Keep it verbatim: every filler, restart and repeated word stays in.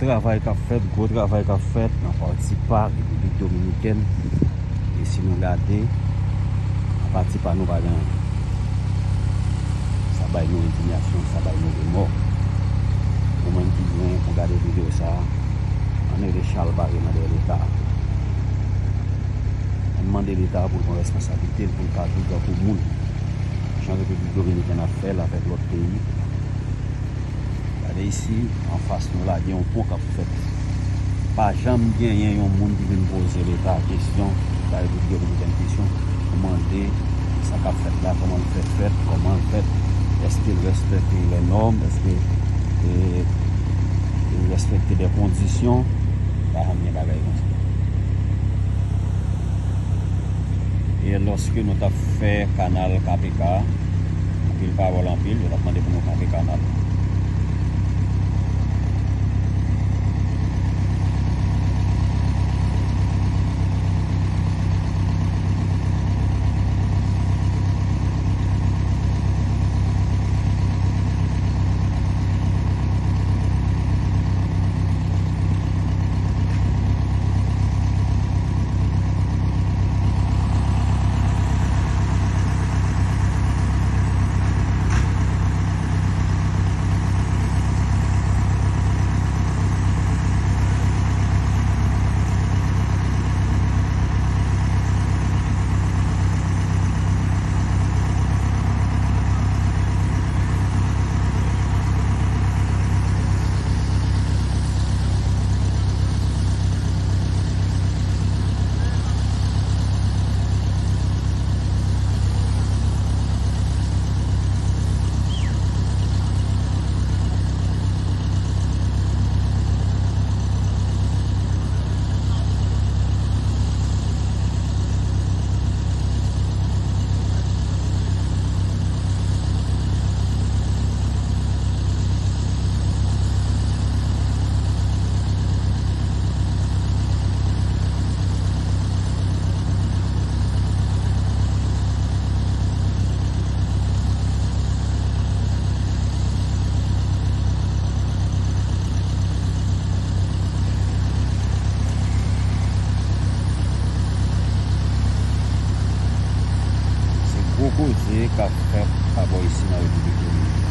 Travay k ap fèt, gwo travay k ap fèt nan pati pa Repiblik Dominikèn. E si nou gade, nan pati pa nou pa gen anyen. Sa bay nou endiyasyon, sa bay nou remò. Ou menm ki gen pou gade videyo sa a, ann rele chal pare nan dèyè Leta. Ann mande Leta pou l pran responsablite l, pou l ka viv tankou moun. Jan Repiblik Dominikèn ap fè l avèk lòt peyi. Gade isi, anfas nou la, gen yon pon k ap fèt. Pa janm genyen yon moun ki vin poze Leta kesyon, Repiblik Dominikèn kesyon, pou mande sa k ap fèt la, kòman l fè fèt, kòman l fèt, èske l respekte lè nòm, èske, e, l respekte de kondisyon, pa janm gen bagay konsa. E lòske nou t ap fè kanal K P K, anpil pawòl anpil, yo t ap mande pou nou kanpe kanal. Se gwo koze k ap fèt pa bò isi nan Repiblik Dominikèn.